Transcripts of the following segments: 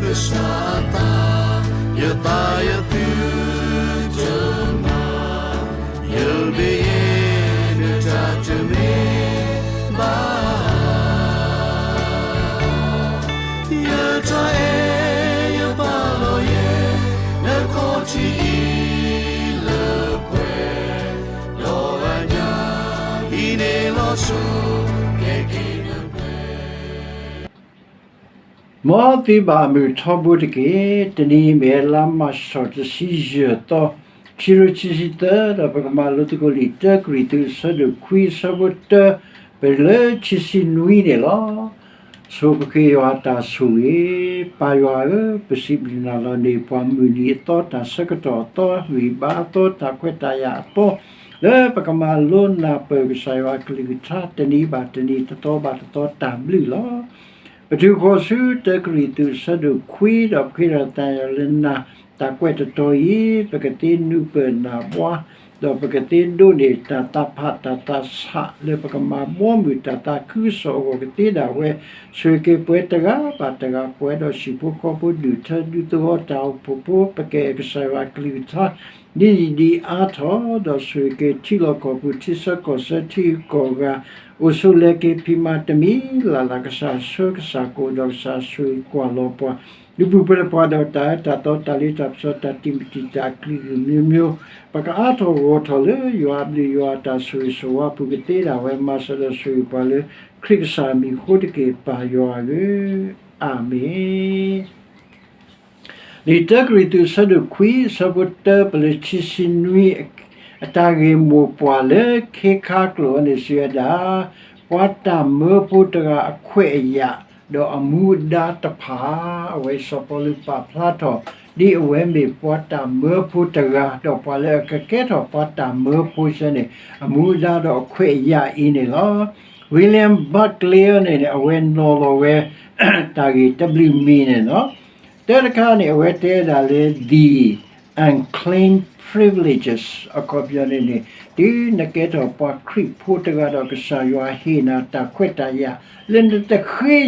ကစၢ်အသး, ယသးယသုတမၤ, ယမ့ၢ်ယဲ နတၢ်တမ့ၢ်ဘၣ်. ယတၢ်အဲၣ်ယပာ်လီၤယဲ နခီၣ်ထံးအံၤလၢပှဲၤ, ဒီးအညၣ်အံၤန့ၣ်လီၤဆီ ကဲက့ၤနပှဲၤ မ်သုဘၣ်မုာ်ထီဘိတက့ၢ်. တနံၤအံၤမ့ၢ်လါမၢ်ၡး တဆံယဲၢ်သီ, ခံကထိခံဆံသၢ, ဒီးပကမၤလိသကိးလံာ်တၢကရံၣ်သူး အဆၢဒိၣ်ခွံ အဆၢဖိတၢ ပတုၤလၢခံဆံနွံန့ၣ်လီၤ. ဆိပဃ့ယွၤအတၢ်ဆိၣ်ဂ့ၤ, ပၢ်ယွၤဧၢ, ပစံးဘျုးနၤလီၤန့ၣ် ပှၤမုၢ်နံၤအသီ တၢ်ဆၢကတီၢ်အသီဂံၢ်ဘါအသီ တၢ်ခွဲးတၢ်ယာ်အသီ လၢပကမၤလိနၢ်ပၢၢ်ကစၢ်ယွၤအကလုၢ်ကထါ တနံၤဘၣ်တနံၤ တသီဘၣ်တသီ တၢ်ဘျုးလီၤ. ပတုၤဃီၤဆူတၢကရံၣ်သူး အဆၢဒိၣ်ခွံ ဒီးပဃ့တၢ်သးယၤလၢနၤ တၢ်ကွဲးတတီၤအံၤ ပကသ့နုာ်ပၢၢ်နၢ်ဘှါ ဒီးပကသ့ဒိးန့ၢ်တၢ်သးဖးတၢ်သးဆး လၢပကမၤဘီမုၢ်တၢ်သးခုကစီၣ်အဂီၢ်ကသ့ဒၣ်ဝဲ, ဆိၣ်ဂ့ၤက့ၤပှၤတဂၤဘၣ်တဂၤ ပှၤဒီးဟံၣ်ဖိဃီဖိ ဒူၣ်ထၢဒူသဝီ တၢ်အိၣ်ဖှိၣ်ဖိ ပကအဲၣ်ကစၢ်ယွၤအကလုၢ်ကထါ ဒ်ယံာ်ဒ်အါထီၣ်, ဒီးဆိၣ်ဂ့ၤက့ၤထံလီၢ်ကီၢ်ပူၤ ထံဆၢကီၢ်ဆၢ ထံဂုၤကီၢ်ဂၤ အိၣ်ဆိးလဲၤက့ၤဖံးမၤတမံၤလၢ်လၢ် ကစၢ်ဆှၢကစၢ်ကအိၣ် ဒီးကစၢ်ဆိၣ်ဂ့ၤကွၢ်လီၤပှၤ ဒုးပူၤဖျဲးပှၤဒီးတၢ်အၢတၢ်သီ တၢ်လ့တၢ်ပစီ တၢ်တံာ်မုၢ်တံာ်တာ် အကလုာ်ကလုာ်မျိုးမျိုး, ပကအါထီၣ်ဂီၢ်ထီၣ်လၢယွၤအဘျုးယွၤအတၢ်ဆိၣ်ဂ့ၤဆိၣ်ဝါအပူၤကသ့ဒၣ်ဝဲ မၤစၢၤဒီးဆိၣ်ဂ့ၤပှၤလၢခရံာ်ကစၢ်အမံၤအဃိတက့ၢ် ပၢ်ယွၤဧၢ, အၤမ့ၣ်. လံာ်တၢကရံၣ်သူး အဆၢဒိၣ်ခွံ အဆၢဖိတၢ ပတုၤလၢခံဆံနွံ, အတၢ်ဂ့ၢ်မိၢ်ပှၢ်လၢခ့ခါကျိာ်အံၤန့ၣ် စံးဝဲဒၣ်, ပှၤတၢ်မၢဖိတဂၤအခွဲးအယာ် ဒီးအမူအဒါတဖၣ်, အဝဲစီၤပီလူးပာ်ဖျါထီၣ် ဒ်အဝဲမ့ၢ်ပှၤတၢ်မၢဖိတဂၤ ဒီးပှၤလၢအကကဲထီၣ်ပှၤတၢ်မၢဖိစ့ၢ်န့ၣ် အမူအဒါဒီးအခွဲးအယာ်အံၤန့ၣ်လီၤ. William Barclay န့ၣ်န့ၣ် အဝဲနီၤလီၤဝဲ တၢ်ဂ့ၢ်တဘျုးမံၤန့ၣ်လီၤ. တၢတခါန့ၣ် အဝဲတဲဒၣ်လၢ the unclaimed privileges အခီပညီန့ၣ်န့ၣ် တုၤနကဲထီၣ်ပှၤခရံာ်ဖိတဂၤဒီး ကစၢ်ယွၤဟ့ၣ်နၤတၢ်ခွဲးတၢ်ယာ် လၢနတဃ့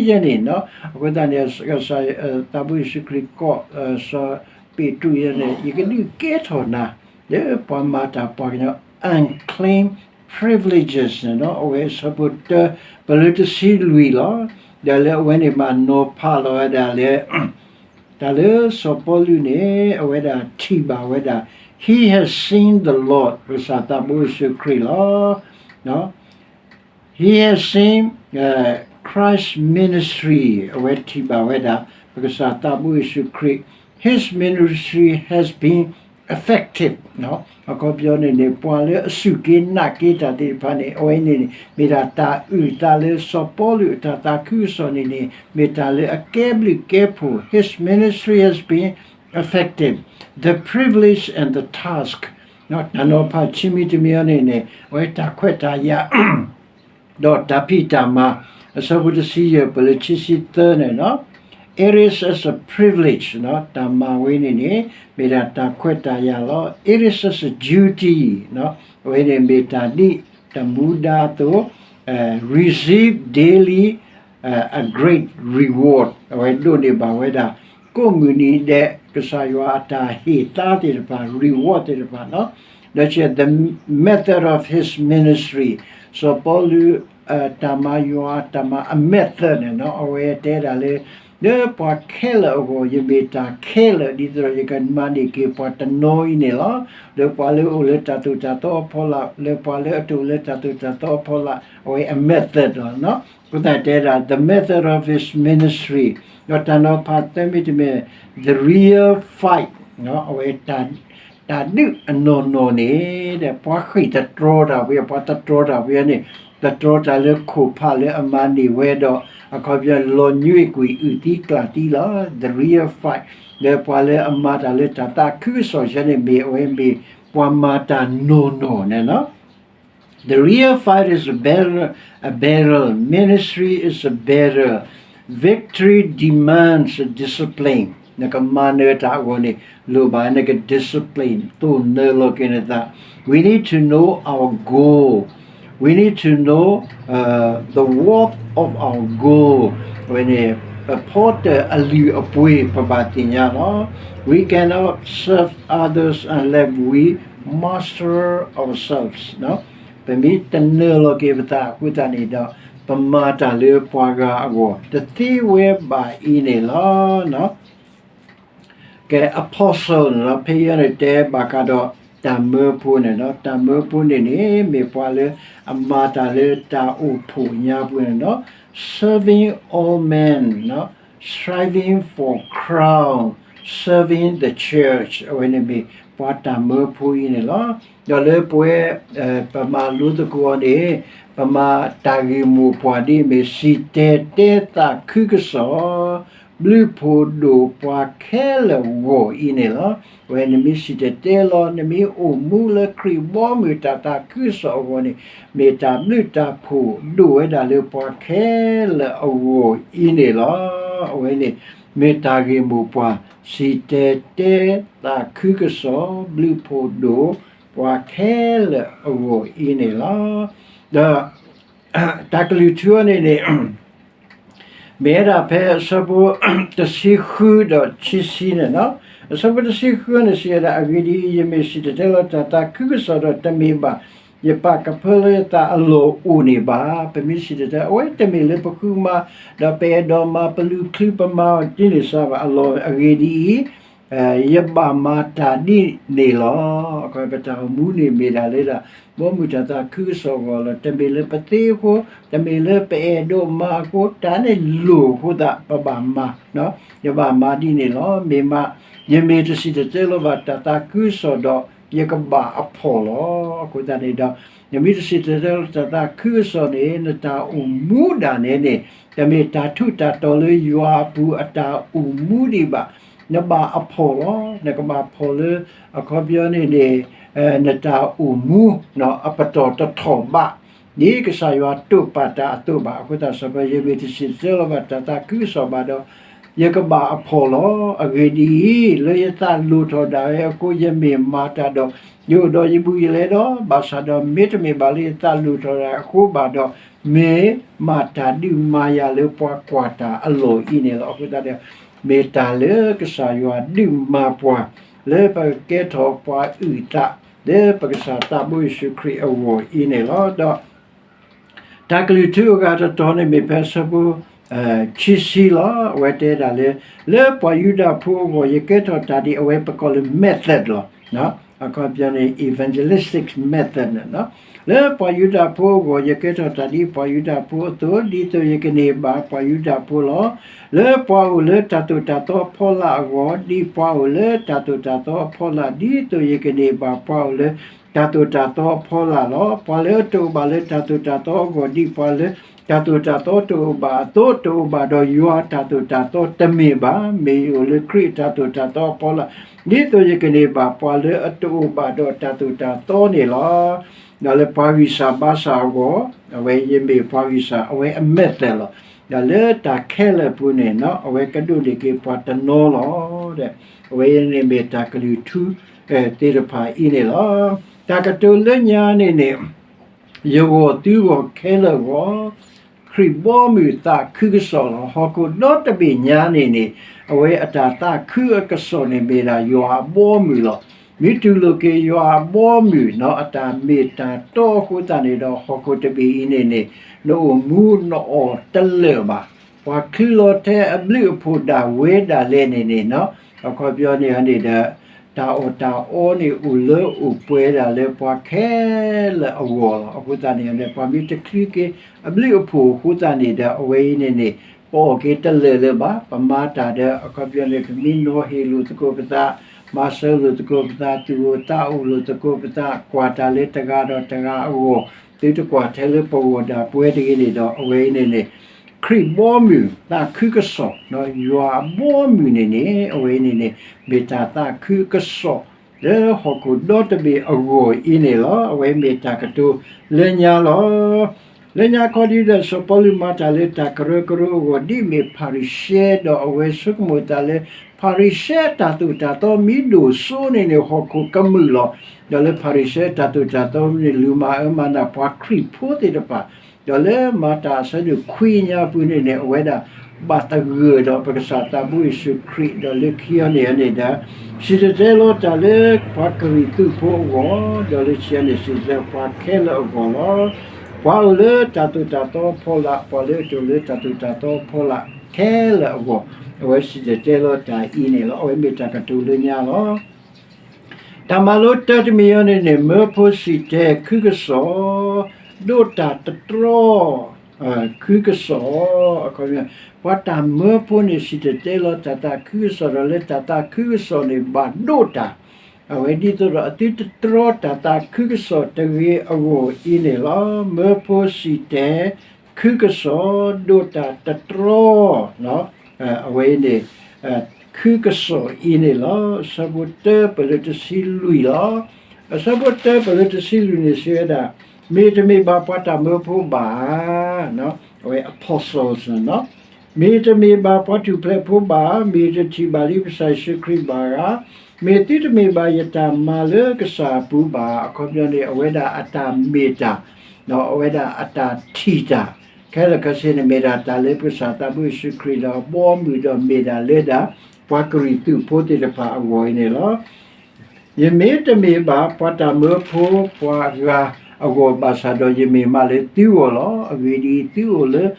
ယဲန့ၣ်လီၤ. အဃိသတးန့ၣ် ကစၢ် သးဘိယ့ၣ်ၡူးခရံာ်ကိး စီၤပ့းတရူးယဲန့ၣ် ယကဒုးကဲထီၣ်နၤ လၢပှၤမၤတၢ်ပှၤကညီ unclaimed privileges န့ၣ်လီၤ. အဝဲအဆၢဖိတၢ ပတုၤလၢတဆံလွံၢ်လီၤ. ဒီးလၢအဝဲန့ၣ်မၤနီၤဖးလီၤဝဲဒၣ်လၢ တၢ်လၢစီၤပီလူးန့ၣ် အဝဲဒၣ်ထံၣ်ဘၣ်ဝဲဒၣ် he has seen the Lord ပကစၢ်သးဘိယ့ၣ်ၡူးခရံာ်လီၤ. He has seen Christ's ministry အဝဲထံၣ်ဘၣ်ဝဲဒၣ် ပကစၢ်သးဘိယ့ၣ်ၡူးခရံာ် his ministry has been effective အခီပညီန့ၣ်န့ၣ် ပှၤလၢအစူၢ်က့ၤနာ်က့ၤတၢ်သ့ၣ်တဖၣ်န့ၣ် အဝဲန့ၣ်န့ၣ် မ့ၢ်ဒၣ်တၢ်အုၣ်သးလၢစီၤပီလူးအတၢ်သးခုကစီၣ်န့ၣ်န့ၣ် မ့ၢ်တၢ်လၢအကဲဘျုးကဲဖှိၣ် his ministry has been effective, the privilege and the task တၢ်နီၤဖးခံမံၤတမံၤအံၤန့ၣ်န့ၣ် အဝဲတၢ်ခွဲးတၢ်ယာ် ဒီးတၢ်ဖံးတၢ်မၤ အဆၢဖိတဆံယဲၢ် ပတုၤလၢခံဆံသၢန့ၣ်လီၤ. It is as a privilege တၢ်မၤဝဲန့ၣ်န့ၣ် မ့ၢ်ဒၣ်တၢ်ခွဲးတၢ်ယာ်လီၤ. It is as a duty အဝဲန့ၣ်မ့ၢ်တၢ်ဒ်တၢ်မူဒါအသိး receive daily a great reward အဝဲဒိးန့ၢ်ဘၣ်ဝဲဒၣ် ကိးမုၢ်နံၤဒဲး ကစၢ်ယွၤအတၢ်ဟ့ၣ်သါသ့ၣ်တဖၣ် reward သ့ၣ်တဖၣ်လီၤ. ဒီးဆဲး the method of his ministry စီၤပီလူး တၢ်မၤယွၤတၢ်မၤအ method န့ၣ်လီၤ. အဝဲတဲဒၣ်လၢ လၢပှၤခဲလၢာ်အဂီၢ် ယမ့ၢ်တၢ်ခဲလၢာ် ဒ်သိးဒီးယကမၤန့ၢ်က့ၤပှၤတနီၤအံၤန့ၣ်လီၤ. လၢပှၤလၢအအိၣ်လၢတၢ်သိၣ်တၢ်သီအဖီလာ် လၢပှၤလၢအတအိၣ်လၢတၢ်သိၣ်တၢ်သီအဖီလာ် အဝဲအ method လီၤ. အဃိသတးတဲဒၣ် the method of his ministry ဒီးတၢ်နီၤဖးသၢမံၤတမံၤ the real fight အဝဲ တၢ်ဒုးအနီၢ်နီၢ်န့ၣ် ပှၤဃ့ၢ်တတြီတၢ်ဝဲ ပှၤတတြီတၢ်ဝဲန့ၣ် တတြီတၢ်လၢခိၣ်ဖးလၢအမၤန့ၢ်ဝဲဒီး အခီပညီလီၤညွံးကွံာ်အုၣ်သံကျၣ်သံလီၤ. The real fight လၢပှၤလၢအမၤတၢ်လၢတၢ်သးခုကစီၣ်စ့ၢ်န့ၣ်မ့ၢ် အဝဲမ့ၢ်ပှၤမၤတၢ်နီၢ်နီၢ်န့ၣ်လီၤ. The real fight is a battle, a battle. Ministry is a battle. Victory demands discipline. နကမၤနၢၤတၢ်အဂီၢ်န့ၣ် လိၣ်ဘၣ်နက discipline သိၣ်နၢလိာ်က့ၤနသး. We need to know our goal. We need to know the worth of our goal. အဝဲန့ၣ် ပဖီတၢၣ်အလုၢ်အပှ့ၤ ပဘၣ်သ့ၣ်ညါလီၤ. We cannot serve others unless we master ourselves. ပမ့ၢ်တနၢၤလီၤက့ၤပသးအဃိသတးန့ၣ်ဒီး ပမၤတၢ်လၢပှၤဂၤအဂီၢ် တသ့ဝဲဘၣ်အံၤန့ၣ်လီၤ. ကဲ apostle န့ၣ်လီၤ. ဖဲအံၤန့ၣ်တဲဘၣ်ဃးဒီးတၢ်မၢဖိန့ၣ်လီၤ. တၢ်မၢဖိန့ၣ်န့ၣ် မ့ၢ်ပှၤလၢအမၤတၢ်လၢတၢ်အိၣ်ဖှိၣ်ညါပူၤန့ၣ်လီၤ. Serving all men, striving for crown, serving the church အဝဲန့ၣ်မ့ၢ်ပှၤတၢ်မၢဖိအံၤန့ၣ်လီၤ. ဒီးလၢပဝဲ ပမၤလိသကိးအီၤန့ၣ် ပမၤတၢ်ဂ့ၢ်မိၢ်ပှၢ်ဒ်အမ့ၢ် စံၣ်တဲၤတဲသးခုကစီၣ် ဘျုးဖှိၣ်ဒိၣ်ပှၤခဲလၢာ်အဂီၢ်အံၤန့ၣ်လီၤ. အဝဲနမ့ၢ်စံၣ်တဲၤတဲလီၤ နမ့ၢ်အိၣ်မူလၢခရံာ်ဘီမုၢ်တၢ်သးခုကစီၣ်အဂီၢ်န့ၣ် မ့ၢ်တၢ်ဘျုးတၢ်ဖှိၣ်ဒိၣ်ဝဲဒၣ်လၢပှၤခဲလၢာ်အဂီၢ်အံၤန့ၣ်လီၤ. အဝဲန့ၣ် မ့ၢ်တၢ်ဂ့ၢ်မိၢ်ပှၢ် စံၣ်တဲၤတဲသးခုကစီၣ် ဘျုးဖှိၣ်ဒိၣ်ပှၤခဲလၢာ်အဂီၢ်အံၤန့ၣ်လီၤ. ဒီး တၢ်ကလုၢ်ထူအီၤန့ၣ်န့ၣ် မ့ၢ်ဝဲဒၣ်ဖဲအဆၢဖိ တဆံဃုဒီးခံဆံန့ၣ်လီၤ. အဆၢဖိတဆံဃုန့ၣ်စံးဝဲဒၣ် အဂ့ၢ်ဒ်အံၤ, ယမ့ၢ်စံၣ်တဲၤတဲလီၤတၢ်သးခုကစီၣ်ဒီးတမ့ၢ်ဘၣ် ယပာ်ကဖၢလၢယသးအလီၢ်အိၣ်န့ၣ်ဘၣ်. ပမ့ၢ်စံၣ်တဲၤတဲ အဝဲတမ့ၢ်လၢပဃုမၤ ဒီးပအဲၣ်ဒိးမၤ ပလူၤချုးပမၤအီၤဒ်န့ၣ်စ့ၢ်ဘၣ် အလီၢ်အဂ့ၢ်ဒ်အံၤ ယဘၣ်မၤတၢ်ဒ်န့ၣ်လီၤ. အခီပညီပတၢ်အိၣ်မူန့ၣ်မ့ၢ်ဒၣ်လၢဒၣ် ဘီမုၢ်တၢ်သးခုကစီၣ်အဂီၢ်လီၤ. တမ့ၢ်လၢပသ့အဃိ, တမ့ၢ်လၢပအဲၣ်ဒိးမၤအဃိ, တၢ်န့ၣ်လိၣ်အဃိသတး ပဘၣ်မၤ, ယဘၣ်မၤဒ်န့ၣ်လီၤ. မ့ၢ်မး ယမ့ၢ်တစံၣ်တဲၤတဲလီၤဘၣ်တၢ်သးခုကစီၣ်ဒီး ယကဘၣ်အဖှီၣ်လီၤ. အဃိသတးန့ၣ်ဒီး နမ့ၢ်တစံၣ်တဲၤတဲလီၤတၢ်သးခုကစီၣ်န့ၣ် နတၢ်အိၣ်မူဒၣ်နဲန့ၣ် တမ့ၢ်တၢ်ထူးတၢ်တီၤလၢယွၤအပူၤအတၢ်အိၣ်မူဒံးဘၣ်. နဘၣ်အဖှီၣ်လီၤ. နကဘၣ်ဖှီၣ်လၢ အခီပညီန့ၣ်န့ၣ် နတၢ်အိၣ်မူ အပတီၢ်တထီၣ်ဘး ဒ်ကစၢ်ယွၤတိာ်ပာ်တၢ်အသိးဘၣ်. အဃိသတး စီၤပီယဲမ့ၢ်တစံၣ်တဲၤတဲလီၤဘၣ်တၢ်သးခုကစီၣ်ဘၣ်ဒီး ယကဘၣ်အဖှီၣ်လီၤ. အဂ့ၢ်ဒ်အံၤ, လၢယသးလိၣ်ထီၣ်ဒၣ်ဝဲအဃိ ယမ့ၢ်မၤတၢ်ဒီး ယအိၣ်ဒီးယဘူးယလဲဒီး ဘၣ်ဆၣ်ဒီးမ့တမ့ၢ်ဘၣ်လၢယသးလိၣ်ထီၣ်ဒၣ်အဃိဘၣ်ဒီး မ့ၢ်မၤတၢ်ဒုးမၤယၤလၢပှၤကွၢ်တၢ်အလီၢ်အံၤန့ၣ်လီၤ. အဃိသတးဒီး မ့ၢ်တၢ်လၢကစၢ်ယွၤဒုးမၤပှၤ လၢပကကဲထီၣ်ပှၤအုၣ်သး လၢပကစၢ်သးဘိယ့ၣ်ၡူးခရံာ်အဂီၢ်အံၤန့ၣ်လီၤ. ဒီး တၢ်ကလုၢ်ထူအဂၤတတီၤန့ၣ်မ့ၢ်ဖဲအဆၢဖိ ခံဆံလီၤ. အဝဲတဲဒၣ်လၢ လၢပှၤယူဒၤဖိအဂီၢ် ယကဲထီၣ်တၢ်ဒ်အဝဲပကိးလၢ method လီၤ. အခီပညီန့ၣ် evangelistic method န့ၣ်လီၤ. လၢပှၤယူဒၤဖိအဂီၢ် ယကဲထီၣ်တၢ်ဒ်ပှၤယူဒၤဖိအသိး ဒ်သိးယကန့ၢ်ဘၣ်ပှၤယူဒၤဖိလီၤ. လၢပှၤအိၣ်လၢတၢ်သိၣ်တၢ်သီအဖီလာ်အဂီၢ် ဒ်ပှၤအိၣ်လၢတၢ်သိၣ်တၢ်သီအဖီလာ် ဒ်သိးယကန့ၢ်ဘၣ်ပှၤအိၣ်လၢ တၢ်သိၣ်တၢ်သီအဖီလာ်လီၤ. ပှၤလၢအတအိၣ်ဘၣ်လၢတၢ်သိၣ်တၢ်သီအဂီၢ် ဒ်ပှၤလၢတၢ်သိၣ်တၢ်သီတအိၣ်ဘၣ်အသိး တအိၣ်ဘၣ်ဒီးယွၤတၢ်သိၣ်တၢ်သီတမ့ၢ်ဘၣ်. မ့ၢ်ယအိၣ်လၢခရံာ်အတၢ်သိၣ်တၢ်သီအဖီလာ် ဒ်သိးယကန့ၢ်ဘၣ်ပှၤလၢအတအိၣ်ဘၣ်ဒီးတၢ်သိၣ်တၢ်သီန့ၣ်လီၤ. ဒီးလၢပှၤဂံၢ်စၢ်ဘါစၢ်အဂီၢ် အဝဲယမ့ၢ်ပှၤဂံၢ်စၢ် အဝဲအ method လီၤ. ဒီးလၢတၢ်ခဲလၢာ်အပူၤန့ၣ် အဝဲကဒိးန့ၢ်က့ၤပှၤတနီၤလီၤ. အဝဲန့ၣ်မ့ၢ်တၢ်ကလုၢ်ထူ သ့ၣ်တဖၣ်အံၤန့ၣ်လီၤ. တၢ်ကတိၤလၢညါန့ၣ်န့ၣ် ယဂီၢ်သုဂီၢ်ခဲလၢာ်ဂီၢ် ခရံာ်ဘီမုၢ်သးခုကစီၣ်လီၤ. ဟီၣ်ခိၣ်ဒီတဘ့ၣ်ညါန့ၣ်န့ၣ် အဝဲအတၢ်သးခုအကစီၣ်န့ၣ်မ့ၢ်ဒၣ်ယွၤအဘီမုၢ်လီၤ. မ့ၢ်တူၢ်လိာ်က့ၤယွၤအဘီမုၢ်နီၢ် အတၢ်မ့ၢ်တၢ်တီအဃိသတးန့ၣ်ဒီး ဟီၣ်ခိၣ်တဘ့ၣ်အံၤန့ၣ်န့ၣ် နအိၣ်မူနအီၣ်တလၢာ်ဘၣ်. ပှၤချုးလီၤထဲအဘျုးအဖှိၣ်ဒၣ်ဝဲဒၣ်လဲာ်န့ၣ်န့ၣ် အခီပညီန့ၣ်န့ၣ်ဒီး တၢ်အီၣ်တၢ်အီန့ၣ်အိၣ်လၢအိၣ်ပှဲၤဒၣ်လၢပှၤခဲလၢာ်အဂီၢ်လီၤ. အဃိသတးန့ၣ်န့ၣ် ပှၤမ့ၢ်တချုးက့ၤအဘျုးအဖှိၣ်အဃိသတးန့ၣ်ဒီး အဝဲအံၤန့ၣ်န့ၣ် ပအီၣ်က့ၤတလၢာ်လၢၤဘၣ်. ပမၤတၢ်ဒီး အခီပညီန့ၣ် ပမ့ၢ်နီၤဟ့ၣ်လိာ်သကိးပသး, မၤစၢၤလိာ်သကိးပသး, သူၣ်အိၣ်သးအိၣ်လိာ်သကိးပသး, ကွၢ်တၢ်လၢတဂၤဒီးတဂၤအဂီၢ်, သုတကွၢ်ထဲလၢပဂီၢ်ဒၣ်ပဝဲတဂ့ၤန့ၣ်ဒီး အဝဲအံၤန့ၣ်န့ၣ် ခရံာ်ဘီမုၢ်သးခုကစီၣ်, ယွၤအဘီမုၢ်န့ၣ်န့ၣ် အဝဲအံၤန့ၣ်န့ၣ် မ့ၢ်တၢ်သးခုကစီၣ် လၢဟီၣ်ခိၣ်ဒီတဘ့ၣ်အဂီၢ်အံၤန့ၣ်လီၤ. အဝဲမ့ၢ်တၢ်ကတိၤလၢညါလီၤ. လၢညါခီဒုဒီး စီၤပီလူးမၤတၢ်လၢတၢ်ကရၢကရိအဂီၢ် ဒ်မ့ၢ်ဖၤရံၤၡဲ ဒီးအဝဲဆိကမိၣ်သးလၢ ဖၤရံၤၡဲတၢ်သိၣ်တၢ်သီမ့ၢ်ဒိၣ်စိန့ၣ်န့ၣ် ဟီၣ်ခိၣ်ကမုာ်လီၤ. ဒီးလၢဖၤရံၤၡဲတၢ်သိၣ်တၢ်သီန့ၣ် လူၤမၤအၢမၤနးပှၤခရံာ်ဖိသ့ၣ်တဖၣ်, ဒီးလၢမၤတၢ်အဆၢဒိၣ်ခွံညါအပူၤန့ၣ်န့ၣ် အဝဲဒၣ် ဘၣ်သဂၢၢ်ဒီးပကစၢ်သးဘိယ့ၣ်ၡူးခရံာ်, ဒီးလၢခံအံၤန့ၣ်န့ၣ်ဒီး စံၣ်တဲၤတဲလီၤတၢ်လၢပှၤကရံၣ်သူးဖိအဂီၢ်, ဒီးလၢခံအံၤန့ၣ် စံၣ်တဲၤတဲလီၤပှၤခဲလၢာ်အဂီၢ်လီၤ. ပှၤအိၣ်လၢတၢ်သိၣ်တၢ်သီဖီလာ်, ပှၤလၢအတအိၣ်လၢတၢ်သိၣ်တၢ်သီဖီလာ်ခဲလၢာ်အဂီၢ်, အဝဲစံၣ်တဲၤတဲလီၤတၢ်အံၤန့ၣ်လီၤ. အဝဲမ့ၢ်တၢ်ကတိၤလၢညါလီၤ. တၢ်မၤလိတၢ်တမံၤအံၤန့ၣ်န့ၣ် မၢဖိစံၣ်တဲၤခုကစီၣ်, ဒိးတၢ်တတြီ ခုကစီၣ်, အခီပညီ, ပှၤတၢ်မၢဖိန့ၣ် စံၣ်တဲၤတဲလီၤတၢ်သးခုကစီၣ်ဒီး လၢတၢ်သးခုကစီၣ်န့ၣ် ဘၣ်ဒိးတၢ်, အဝဲဒ်သိးဒီးအသုတတြီတၢ်သးခုကစီၣ်တဂ့ၤအဂီၢ်အံၤန့ၣ်လီၤ. မၢဖိစံၣ်တဲၤ ခုကစီၣ်, ဒိးတၢ်တတြီ အဝဲအံၤန့ၣ် ခုကစီၣ်အံၤန့ၣ်လီၤ. အဆၢဖိတၢပၢၢ်လၢတဆံလွံၢ်လီၤ. အဆၢဖိတၢပၢၢ်လၢတဆံလွံၢ်န့ၣ် စံးဝဲဒၣ်, မ့ၢ်တမ့ၢ်ဘၣ်ပှၤတၢ်မၢဖိဘၣ်ဧါ, အဝဲ apostles န့ၣ်, မ့ၢ်တမ့ၢ်ဘၣ်ပှၤထူၣ်ဖျဲးဖိဘၣ်, မ့ၢ်တထံၣ်ဘၣ်လံကစၢ်ယ့ၣ်ၡူးခရံာ်ဘၣ်ဧါ, မ့ၢ်သုတမ့ၢ်ဘၣ်ယတၢ်မၤလၢကစၢ်အပူၤဘၣ်. အခီပညီန့ၣ် အဝဲဒၣ်အတၢ်မ့ၢ်တၢ် ဒီးအဝဲဒၣ်အတၢ်ထံၣ်တၢ် ခဲလၢာ်ခဲဆ့န့ၣ် မ့ၢ်ဒၣ်တၢ်လၢပကစၢ်သးဘိယ့ၣ်ၡူးခရံာ်ဒီး ဘီမုၢ်ဒီးမ့ၢ်ဒၣ်လၢဒၣ် ပှၤကရံၣ်သူးဖိသ့ၣ်တဖၣ်အဂီၢ်အံၤန့ၣ်လီၤ. ယမ့ၢ်တမ့ၢ်ဘၣ်ပှၤတၢ်မၢဖိပှၤဂၤအဂီၢ်ဘၣ်ဆၣ်ဒီး ယမ့ၢ်မးလၢသုဂီၢ်လီၤ. အဂ့ၢ်ဒ်အံၤ, သုအိၣ်လၢ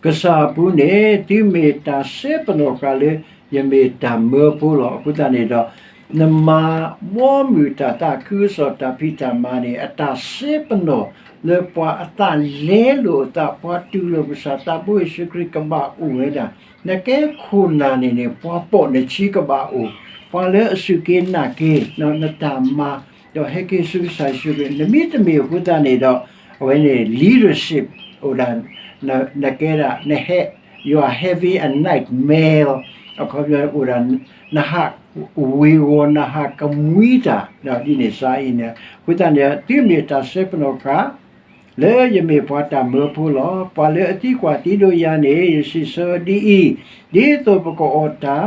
ကစၢ်အပူၤန့ၣ် သုမ့ၢ်တၢ်စဲပနီၣ်ဃာ်လၢ ယမ့ၢ်တၢ်မၢဖိလီၤ. အဃိသတးန့ၣ်ဒီး နမၤဘီမုၢ်တၢ်သးခုကစီၣ်တၢ်ဖံးတၢ်မၤန့ၣ် အတၢ်စဲပနီၣ်လၢပှၤအသးလဲလိာ်အသး ပှၤတူၢ်လိာ်ပကစၢ်သးဘိယ့ၣ်ၡူးခရံာ်ကဘၣ်အိၣ်ဝဲဒၣ်. နကဲခိၣ်နၢ်န့ၣ်န့ၣ် ပှၤပိာ်နဆံးကဘၣ်အိၣ်, ပှၤလၢအစူၢ်က့ၤနာ်က့ၤ နတၢ်မၤ ဒီးဟဲက့ၤဆူကစၢ်ယ့ၣ်ၡူးခရံာ် နမ့ၢ်တမ့ၢ်အဃိသတးန့ၣ်ဒီး အဝဲန့ၣ် leadership အိၣ်ဒၣ် နကဲဒၣ် နဟဲ you are having a nightmare လီၤ. အခီပညီအိၣ်ဒၣ် နဟးဝ့ၤဝီၤ နဟးကမှံတၢ် ဒ်န့ၣ်စ့ၢ်အံၤန့ၣ် အဃိသတးန့ၣ် သုမ့ၢ်တၢ်စဲပနီၣ်ဃာ် လၢယမ့ၢ်ပှၤတၢ်မၢဖိလီၤ. ပှၤလၢအသံကွၢ်သံဒိးယၤန့ၣ် ယစံးဆၢဒ်အံၤ, ဒ်သိးပကအီၣ်တၢ်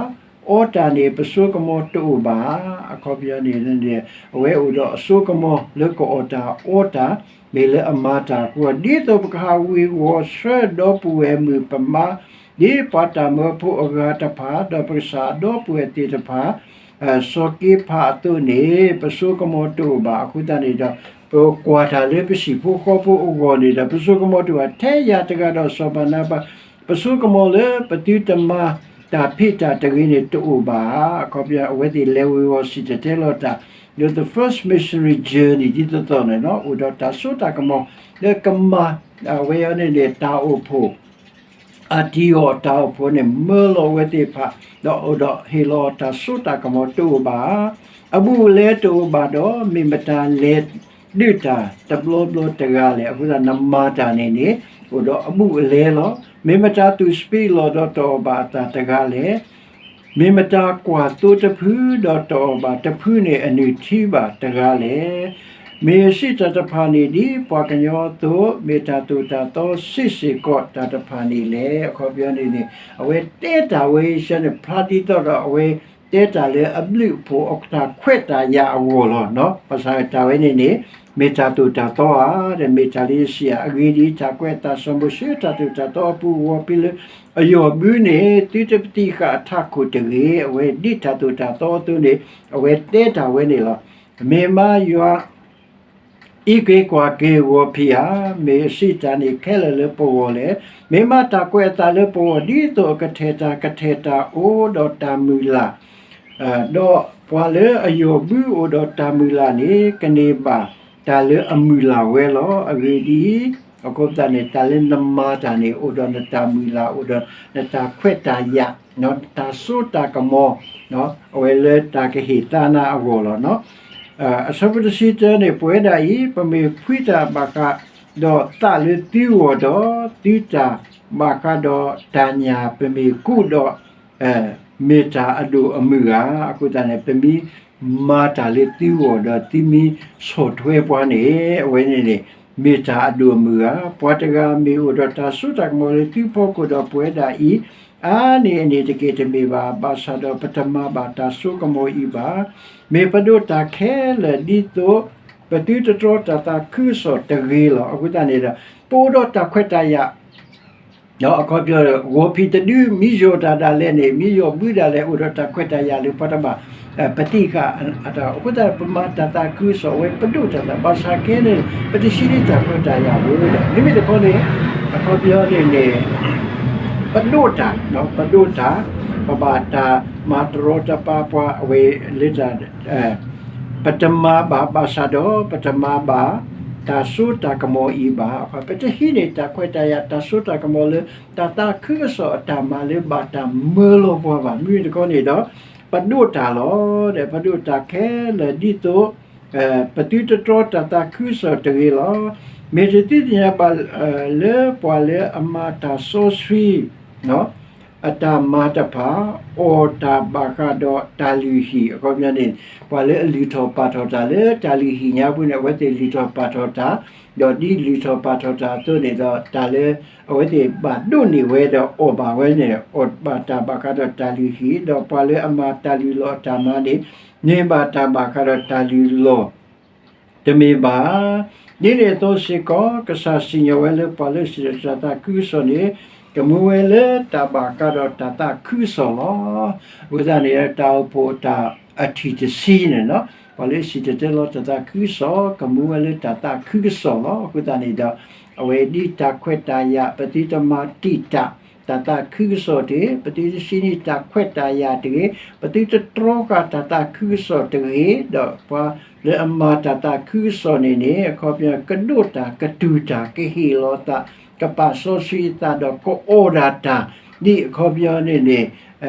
အီတၢ်န့ၣ် ပစိကမီၤတအိၣ်ဘၣ်. အခီပညီန့ၣ် အဝဲအိၣ်ဒီးအစိကမီၤလၢကအီၣ်တၢ်အီတၢ် မ့ၢ်လၢအမၤတၢ်အဃိ ဒ်သိးပကဟးဝ့ၤဝီၤဆှၢဒီပုၢ်ဝဲၢ်မုၣ်ပမါ ဒ်ပှၤတၢ်မၢဖိအဂၤတဖၣ် ဒီးပကစၢ်အဒီပုၢ်ဝဲၢ်သ့ၣ်တဖၣ် စီၤက့ဖးအသိးန့ၣ် ပစိကမီၤတအိၣ်ဘၣ်. အဃိသတးန့ၣ်ဒီး ပကွၢ်တၢ်လၢပဟံၣ်ဖိဃီဖိအဂီၢ်န့ၣ်ဒီး ပစိကမီၤတအိၣ်ဘၣ်. ထဲယၤတဂၤဒီးစီၤဘၤနါဘၤ ပစိကမီၤလၢပသုတမၤတၢ်ဖံးတၢ်တဂ့ၤန့ၣ်တအိၣ်ဘၣ်. အခီပညီ အဝဲသ့ၣ်လဲၤဝ့ၤဝီၤစံၣ်တဲၤတဲလီၤတၢ် ဒီး the first missionary journey ဒ်သိးသိးန့ၣ် အိၣ်ဒီးတၢ်စိတၢ်ကမီၤ လၢကမၤ အဝဲအံၤန့ၣ်န့ၣ် တၢ်အိၣ်ဖှိၣ် အတံအီၣ်တၢ်အိၣ်ဖှိၣ်န့ၣ် မၢလီၤအဝဲသ့ၣ်တဖၣ် ဒီးအိၣ်ဒီးဟ့ၣ်လီၤတၢ်စိတၢ်ကမီၤတအိၣ်ဘၣ်. အဘူးအလဲတအိၣ်ဘၣ်ဒီး မ့ၢ်မတၤလဲၤဒုးတၢ်တဘျီဘျီတဂၤလဲၣ်. အဃိသတး နမၤတၢ်န့ၣ်န့ၣ် အိၣ်ဒီးအဘူးအလဲလီၤ. မ့ၢ်မတၤသူၣ်စပံးလီၢ်ဒီးတအီၣ်ဘၣ်အသးတဂၤလဲၣ်. မ့ၢ်မတၤကွၢ်သိတဖုဒီးတအီၣ်ဘၣ်တဖုန့ၣ် အနုၢ်ထံဘၣ်တဂၤလဲၣ်. မ့ၢ်စံးတၢ်တဖၣ်န့ၣ်ဒ်ပှၤကညီအသိး, မ့ၢ်တၢ်သိၣ်တၢ်သီစ့ၢ်စ့ၢ်ကီးတၢ်တဖၣ်န့ၣ်လဲၣ်. အခီပညီန့ၣ်န့ၣ် အဝဲတဲတၢ်ဝဲအံၤန့ၣ် ဖျါဒ်သိးဒီးအဝဲတဲတၢ်လၢအဘျုးအဖှိၣ်အတၢ်ခွဲးတၢ်ယာ်အဂီၢ်လီၤ. ဘၣ်ဆၣ်တၢ်ဝဲန့ၣ်န့ၣ် မ့ၢ်တၢ်သိၣ်တၢ်သီဧါ, ဒီးမ့ၢ်တၢ်လၢယစံးဧါ. အဂ့ၢ်ဒ်အံၤ, တၢ်ကွဲးအသးစီၤမိၤၡ့တၢ်သိၣ်တၢ်သီအပူၤအဂီၢ် ဖဲလၢအယီၢ်ဘုန့ၣ် သုတပသံၣ်ဃာ်အထးခိၣ်တဂ့ၤ. အဝဲဒ်တၢ်သိၣ်တၢ်သီအသိးန့ၣ် အဝဲတဲတၢ်ဝဲန့ၣ်လီၤ. မ့ၢ်မးယွၤ အံးက့ၤကွၢ်က့ၤအဂီၤဖံးဧါ, မ့ၢ်အစံးတၢ်န့ၣ်ခဲလၢာ်လၢပဂီၢ်လဲၣ်. မ့ၢ်မးတၢ်ကွဲးအသးလၢပဂီၢ် ဒ်သိးအကထဲၣ်တၢ်ကထဲၣ်တၢ်အိၣ်ဒီးတၢ်မုၢ်လၢ်, ဒီးပှၤလၢအယီၢ်ဘုအိၣ်ဒီးတၢ်မုၢ်လၢ်န့ၣ် ကန့ၢ်ဘၣ်တၢ်လၢအမုၢ်လၢ်ဝဲလီၤ. အဂ့ၢ်ဒ်အံၤ, အဃိသတးန့ၣ် တၢ်လၢနမၤတၢ်န့ၣ် အိၣ်ဒီးနတၢ်မုၢ်လၢ်, အိၣ်ဒီးနတၢ်ခွဲးတၢ်ယာ်, တၢ်စိတၢ်ကမီၤ, အဝဲလၢတၢ်ကဟ့ၣ်သါနၤအဂီၢ်လီၤ. အဆၢဖိတဆံတၢန့ၣ် ပဝဲဒၣ်အံၤ ပမ့ၢ်ဖှံတၢ်ဘၣ်ဃးဒီးသးလၢသုဂီၢ်ဒီး သုတၢ်ဘၣ်ဃးဒီးတၢ်ညၣ် ပမ့ၢ်ကူးဒီး မ့ၢ်တၢ်အဒိၣ်အမုၢ်ဧါ. အဃိသတးန့ၣ် ပမ့ၢ်မၤတၢ်လၢသုဂီၢ်ဒီးသုမ့ၢ်ဆီၣ်ထွဲပှၤန့ၣ် အဝဲန့ၣ်န့ၣ် မ့ၢ်တၢ်အဒိၣ်အမုၢ်ဧါ. ပှၤတဂၤမ့ၢ်အိၣ်ဒီးတၢ်စိတၢ်ကမီၤလၢသုဖီခိၣ်ဒီးပဝဲဒၣ်အံၤ အါန့ၢ်အန့ၣ်တက့ၢ်တမ့ၢ်ဘၣ်. ဘၣ်ဆၣ်ဒီးပတမၤဘၣ်တၢ်စိကမီၤအံၤဘၣ်. မ့ၢ်ပဒိးတၢ်ခဲလၢာ်ဒ်သိး ပသုတတြီတၢ်သးခုကစီၣ်တဂ့ၤလီၤ. အဃိသတးန့ၣ်ဒီး ပအိၣ်ဒီးတၢ်ခွဲးတၢ်ယာ် အခီပညီ ဂီၤဖံးတဒု မ့ၢ်ယီၤတၢ်ဒၣ်လဲာ်န့ၣ် မ့ၢ်ယီၤဘုဒၣ်လဲာ် အိၣ်ဒီးတၢ်ခွဲးတၢ်ယာ်လၢပှၤတဘၣ် ပသံဃာ်အတၢ် အဃိသတး ပမၤတၢ်သးခုကစီၣ် အဝဲပဒိၣ်တၢ်သး ဘၣ်ဆၣ်ခဲန့ၣ် ပတဆံးန့ၢ်တၢ်ခွဲးတၢ်ယာ်ဘၣ်ဒီး မ့မ့ၢ်တခီန့ၣ် အခီပညီန့ၣ်န့ၣ် ပဒိၣ်တၢ် ပဒိၣ်တၢ် ပဘၣ်တၢ်မၤတရီတပါပှၤအဝဲလၢတၢ် ပတမၤဘၣ်ဘၣ်ဆၣ်ဒီး ပတမၤဘၣ်တၢ်စိတၢ်ကမီၤအံၤဘၣ်. ပတဟံးန့ၢ်တၢ်ခွဲးတၢ်ယာ် တၢ်စိတၢ်ကမီၤလၢ တၢ်သးခုကစီၣ်အတၢ်မၤလၢဘၣ်တၢ်မၢလီၤပှၤဘၣ်. မ့မ့ၢ်တခီန့ၣ်ဒီး ပဒိၣ်တၢ်လီၤ. ဒီးပဒိၣ်တၢ်ခဲလၢာ်ဒ်သိး ပသုတတြီတၢ်သးခုကစီၣ်တဂ့ၤလီၤ. မ့ၢ်တသုသ့ၣ်ညါဘၣ် လၢပှၤလၢအမၤတၢ်စီဆှံ အတၢ်မၤတဖၣ် အီၣ်တၢ်ဘၣ်ဃးဒီးတၢ်လုၢ်ဟံၣ် အခီပညီန့ၣ် ပှၤလၢအလုၢ်ထီၣ်ပာ်ထီၣ်တၢ်လၢတၢ်လုၢ်ဟံၣ်ညါပူၤန့ၣ် အဝဲသ့ၣ်လုၢ်ထီၣ်ပာ်ထီၣ်တၢ်, ဒီးဒ်လုၢ်ထီၣ်ပာ်ထီၣ်တၢ်အသိးန့ၣ်ဒီး တၢ်လၢအဝဲသ့ၣ်ဘၣ်ဒိးန့ၢ်ဝဲဒီးအီၣ်ဘၣ်ဝဲန့ၣ် အီၣ်ဘၣ်တၢ်ဘၣ်ဃးဒီးတၢ်လုၢ်ဟံၣ်, ဒီးပှၤလၢအမၤတၢ်လုၢ်လီၢ်အတၢ်မၤန့ၣ် န့ၢ်ဘၣ်တၢ်ဘၣ်ဃးဒီးတၢ်လုၢ်လီၢ် တမ့ၢ်ဘၣ်. ဒ်န့ၣ်အသိးစ့ၢ်ကီး ကစၢ်စံၣ်ညီၣ်ဝဲလၢပှၤလၢစံၣ်တဲၤတဲလီၤတၢ်သးခုကစီၣ်န့ၣ် ကမူဝဲလၢတၢ်ဘၣ်ဃးဒီးတၢ်သးခုကစီၣ်လီၤ. အဃိသတးန့ၣ် တၢ်အိၣ်ဖှိၣ်တၢ်အထံၣ်တဆံန့ၣ် ပှၤလၢစံၣ်တဲၤတဲလီၤတၢ်သးခုကစီၣ် ကမူဝဲလၢတၢ်သးခုကစီၣ်လီၤ. အဃိသတးန့ၣ်ဒီး အဝဲဒ်တၢ်ခွဲးတၢ်ယာ် ပသုတမၤတံာ်တာ် တၢ်သးခုကစီၣ်တဂ့ၤ, ပသုတဆံးန့ၢ်တၢ်ခွဲးတၢ်ယာ်တဂ့ၤ, ပသုတတြီဃာ်တၢ်သးခုကစီၣ်တဂ့ၤ, ဒီးပှၤလၢအမၤတၢ်သးခုကစီၣ်န့ၣ်န့ၣ် အခီပညီ ကဒိးတၢ် ကတူၢ်တၢ် ကဟ့ၣ်လီၤသး ကပာ်စီဆှံအသးဒီးကအီၣ်ဒၣ်တၢ် ဒ်အခီပညီန့ၣ်န့ၣ်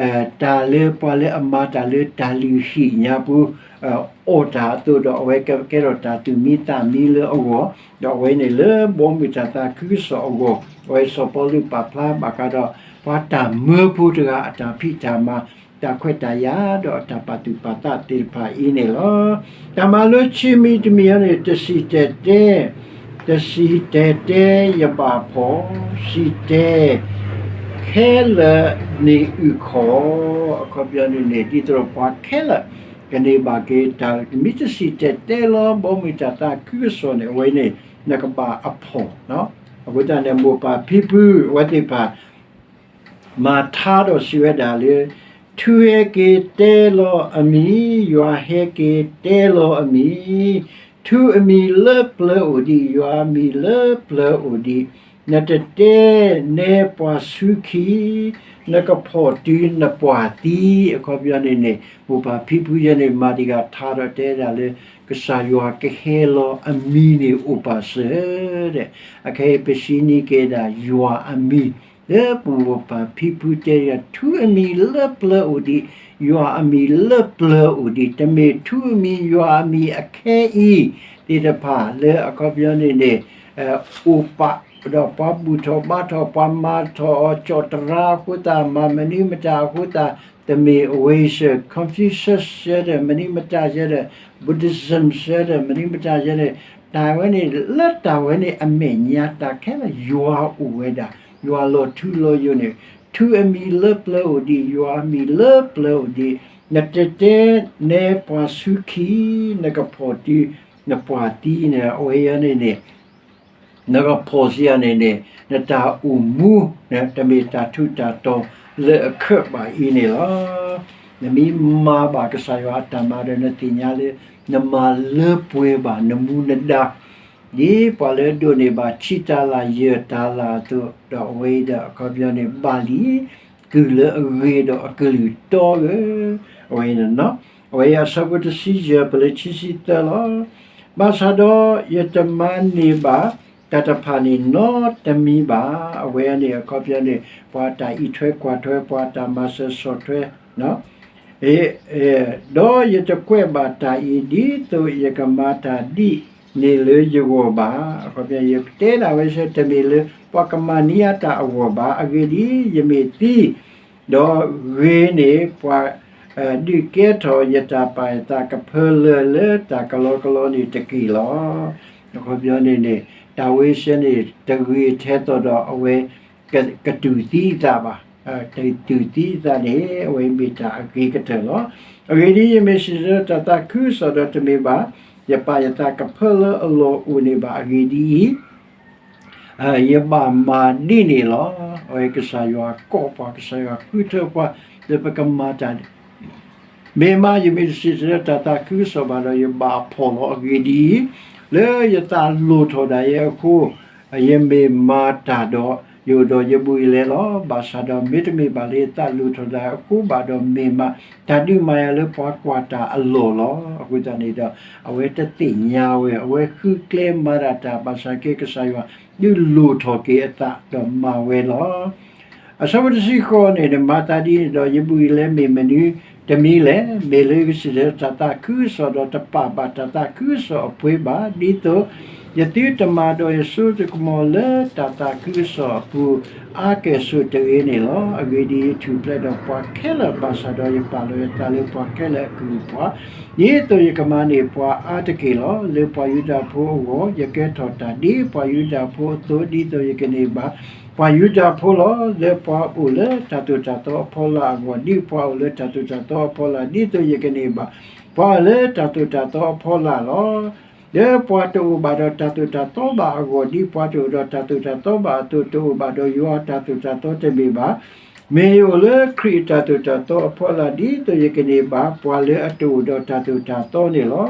တၢ်လၢပှၤလၢအမၤတၢ်လၢတၢ်လုၢ်ဟံၣ်ညါပူၤ အီၣ်တၢ်အသိးဒီး အဝဲကကဲထီၣ်တၢ်သူၣ်မံသးမံလၢအဂီၢ်, ဒီးအဝဲန့ၣ်လၢဘီမုၢ်တၢ်သးခုကစီၣ်အဂီၢ် အဝဲစီၤပီလူးပာ်ဖျါဘၣ်ဃးဒီး ပှၤတၢ်မၢဖိတဂၤအတၢ်ဖံးတၢ်မၤ တၢ်ခွဲးတၢ်ယာ် ဒီးအတၢ်ပာ်သူၣ်ပာ်သးသ့ၣ်တဖၣ်အံၤန့ၣ်လီၤ. တၢ်မၤလိဆံးမံၤတမံၤအံၤန့ၣ် တစံၣ်တဲၤတဲ တစံၣ်တဲၤတဲယဘၣ်ဖှီၣ်, စံၣ်တဲၤ ခဲလၢာ်န့ၣ်အုၣ်ခီၣ်, အခီပညီန့ၣ်န့ၣ် ဒ်သိးပှၤခဲလၢာ် ကန့ၢ်ဘၣ်က့ၤတၢ် မ့ၢ်တစံၣ်တဲၤတဲလီၤ ဘီမုၢ်တၢ်သးခုကစီၣ်န့ၣ် အဝဲန့ၣ် နကဘၣ်အဖှီၣ်, အဃိသတးန့ၣ် မိၢ်ပၢ်ဖံဖု အဝဲသ့ၣ်တဖၣ် မၤထါဒီးစံးဝဲဒၣ်လၢ ထူဟဲက့ၤတဲလီၤအမံၤ, ယွၤဟဲက့ၤတဲလီၤအမံၤ, ထူအမံၤလၢပျၢၤအိၣ်ဒံး, ယွၤအမံၤလၢပျၢၤအိၣ်ဒံး, နတတဲနဲပှၤဆူခံ, နကဖှီၣ်တုၤနပှၢ်သံ, အခီပညီန့ၣ်န့ၣ် မိၢ်ပၢ်ဖံဖုယဲန့ၣ် မၤတံာ်တာ်ထါဒီးတဲဒၣ်လၢ ကစၢ်ယွၤကဟဲလီၤအမံၤန့ၣ်အိၣ်ပာ်စၢၤဒီး အခဲအံၤပစံးန့ၢ်က့ၤဒၣ် ယွၤအမံၤ လၢပမိၢ်ပၢ်ဖံဖုတဲဒၣ် ထူအမံၤလၢပျၢၤအိၣ်ဒံး, ယွၤအမံၤလၢပျၢၤအိၣ်ဒံး, တမ့ၢ်ထူအမံၤ ယွၤအမံၤအခဲအံၤ သ့ၣ်တဖၣ်လၢအခီပညီန့ၣ်န့ၣ် အိၣ်ပာ်ဒီးပှၤဘူၣ်ထီၣ်ဘါထီၣ် ပှၤမၤထီၣ်အီၤ ကၠီၣ်တရါအဃိသတး မၤမနုၤမတၤအဃိသတး တမ့ၢ်အဝဲစၢၤ Confucius စၢၤဒီး မနုၤမတၤစၢၤဒီး Buddhism စၢၤဒီး မနုၤမတၤစၢၤဒီး တၢ်ဝဲန့ၣ် လၢတၢ်ဝဲန့ၣ်အမဲာ်ညါ တၢ်ခဲလၢာ်ယွၤအိၣ်ဝဲဒၣ်, ယွၤလီၤထူလီၤယိာ်န့ၣ် ထူအမံၤလၢပျၢၤအိၣ်ဒံး, ယွၤအမံၤလၢပျၢၤအိၣ်ဒံး, နတတဲနဲပှၤဆူခံ, နကဖှီၣ်တုၤ နပှၢ်သံန့ၣ် အဝဲအံၤန့ၣ်န့ၣ် နကဖှီၣ်စံးယၤန့ၣ်န့ၣ် နတၢ်အိၣ်မူ တမ့ၢ်တၢ်ထူးတၢ်တီၤလၢအခၢးဘၣ်အံၤန့ၣ်လီၤ. နမ့ၢ်မၤဘၣ်ကစၢ်ယွၤအတၢ်မၤဒီး နသ့ၣ်ညါလၢ နမၤလၢပှဲၤဘၣ်နမူနဒါ ဒ်ပှၤလၢအဒိးန့ၢ်ဘၣ် ဆံတၤလၣ်ယဲၢ်တၤလၣ်အသိး, ဒီးအဝဲအံၤဒီးအခီပညီန့ၣ် ဘၣ်လံ ကုၢ်လၢအဂ့ၤဒီးအကလုၢ်တီဧၢ, အဝဲအံၤန့ၣ် အဝဲအံၤအဆၢဖိတဆံယဲၢ် ပလၢခံဆံသၢလီၤ. ဘၣ်ဆၣ်ဒီးယတမၤန့ၢ်ဘၣ်တၢ်တဖၣ်န့ၣ်နီတမံၤဘၣ်. အဝဲန့ၣ်အခီပညီန့ၣ် ပှၤတၢ်အံးထွဲကွၢ်ထွဲ ပှၤတၢ်မၤစၢၤဆီၣ်ထွဲ ဒီးယတကွဲးဘၣ်တၢ်အံၤ ဒ်သိးယကမၤတၢ်ဒ်န့ၣ်လၢယဂီၢ်ဘၣ်. အခီပညီ ယတဲဒၣ်ဝဲစ့ၢ် တမ့ၢ်လၢ ပှၤကမၤန့ၢ်အတၢ်အဂီၢ်ဘၣ်. အဂ့ၢ်ဒ်အံၤ, ယမ့ၢ်သံ, ဒီးဂ့ၤန့ၢ်ပှၤ ဒုးကဲထီၣ်ယတၢ်ပာ်ယသးကဖၢလၢာ်လၢတၢ်ကလီကလီန့ၣ်တက့ၢ်လီၤ. အခီပညီန့ၣ်န့ၣ် တၢ်ဝဲစ့ၢ်န့ၣ် တဂ့ၤထဲသိးဒီးအဝဲ ကတူၢ်သံအသးဘၣ်. တတူၢ်သံအသးန့ၣ် အဝဲမ့ၢ်တၢ်အဂ့ၤကတၢၢ်လီၤ. အဂ့ၢ်ဒ်အံၤ, ယမ့ၢ်စံၣ်တဲၤတဲလီၤတၢ်သးခုကစီၣ်ဒီးတမ့ၢ်ဘၣ်, ယပာ်ယသးကဖၢလၢအလီၢ်အိၣ်န့ၣ်ဘၣ်. အဂ့ၢ်ဒ်အံၤ, ယဘၣ်မၤဒ်န့ၣ်လီၤ. အဝဲကစၢ်ယွၤကိးပှၤ, ကစၢ်ယွၤဃုထၢပှၤ လၢပကမၤတၢ် မ့ၢ်မးယမ့ၢ်တစံးတၢ်ဒီးတၢ်သးခုကစီၣ်ဘၣ်ဒီး ယဘၣ်အဖှီၣ်လီၤ. အဂ့ၢ်ဒ်အံၤ, လၢယသးလိၣ်ထီၣ်ဒၣ်ယဲအဃိ, ယမ့ၢ်မၤတၢ်ဒီး ယအိၣ်ဒီးယဘုၣ်ယလဲလီၤ. ဘၣ်ဆၣ်ဒီးမ့တမ့ၢ်ဘၣ်လၢယသးလိၣ်ထီၣ်ဒၣ်အဃိဘၣ်ဒီး မ့ၢ်မးတၢ်ဒုးမၤယၤလၢပှၤကွၢ်တၢ်အလီၢ်လီၤ. အဃိသတးန့ၣ်ဒီး အဝဲတသ့ၣ်ညါဝဲ, အဝဲဃုကျဲမၤဒၣ်တၢ် ဘၣ်ဆၣ်က့ ကစၢ်ယွၤဒုးလိၣ်ထီၣ်က့ၤအသးဒီးမၤဝဲလီၤ. အဆၢဖိတဆံဃိးန့ၣ် မၤသးဒ်န့ၣ်ဒီး ယဘုၣ်ယလဲမ့ၢ်မနုၤတမံၤလဲၣ်. မ့ၢ်လၢယစံးဆၢတၢ်သးခုကစီၣ်ဒီး တပာ်ဘၣ်တၢ်သးခုကစီၣ်အပှ့ၤဘၣ်, ဒ်သိးယသုတမၤဒီးယစိတကမီၤလၢတၢ်သးခုကစီၣ်အပူၤ အါကဲၣ်ဆိးတဂ့ၤန့ၣ်လီၤ. အဂ့ၢ်ဒ်အံၤ, ယထူၣ်ဖျဲးဒီးပှၤခဲလၢာ်, ဘၣ်ဆၣ်ဒီးယပာ်လီၤယသးလၢပှၤခဲလၢာ်အကလုၢ်အပှၤ, ဒ်သိးယကမၤန့ၢ်ပှၤအါတက့ၢ်လီၤ. လၢပှၤယူဒၤဖိအဂီၢ် ယကဲထီၣ်တၢ်ဒ်ပှၤယူဒၤဖိအသိး, ဒ်သိးယကန့ၢ်ဘၣ်ပှၤယူဒၤဖိလီၤ. လၢပှၤအိၣ်လၢတၢ်သိၣ်တၢ်သီအဖီလာ်အဂီၢ် ဒ်ပှၤအိၣ်လၢတၢ်သိၣ်တၢ်သီအဖီလာ်, ဒ်သိးယကန့ၢ်ဘၣ် ပှၤလၢတၢ်သိၣ်တၢ်သီအဖီလာ်လီၤ. လၢပှၤတအိၣ်ဘၣ်ဒီးတၢ်သိၣ်တၢ်သီဘၣ်အဂီၢ်, ဒ်ပှၤတအိၣ်ဒီးတၢ်သိၣ်တၢ်သီဘၣ်အသိး, တအိၣ်ဘၣ်ဒီးယွၤအတၢ်သိၣ်တၢ်သီတမ့ၢ်ဘၣ်. မ့ၢ်ယအိၣ်လၢခရံာ်အတၢ်သိၣ်တၢ်သီအဖီလာ်, ဒ်သိးယကန့ၢ်ဘၣ်ပှၤလၢအတအိၣ်ဒီးတၢ်သိၣ်တၢ်သီန့ၣ်လီၤ.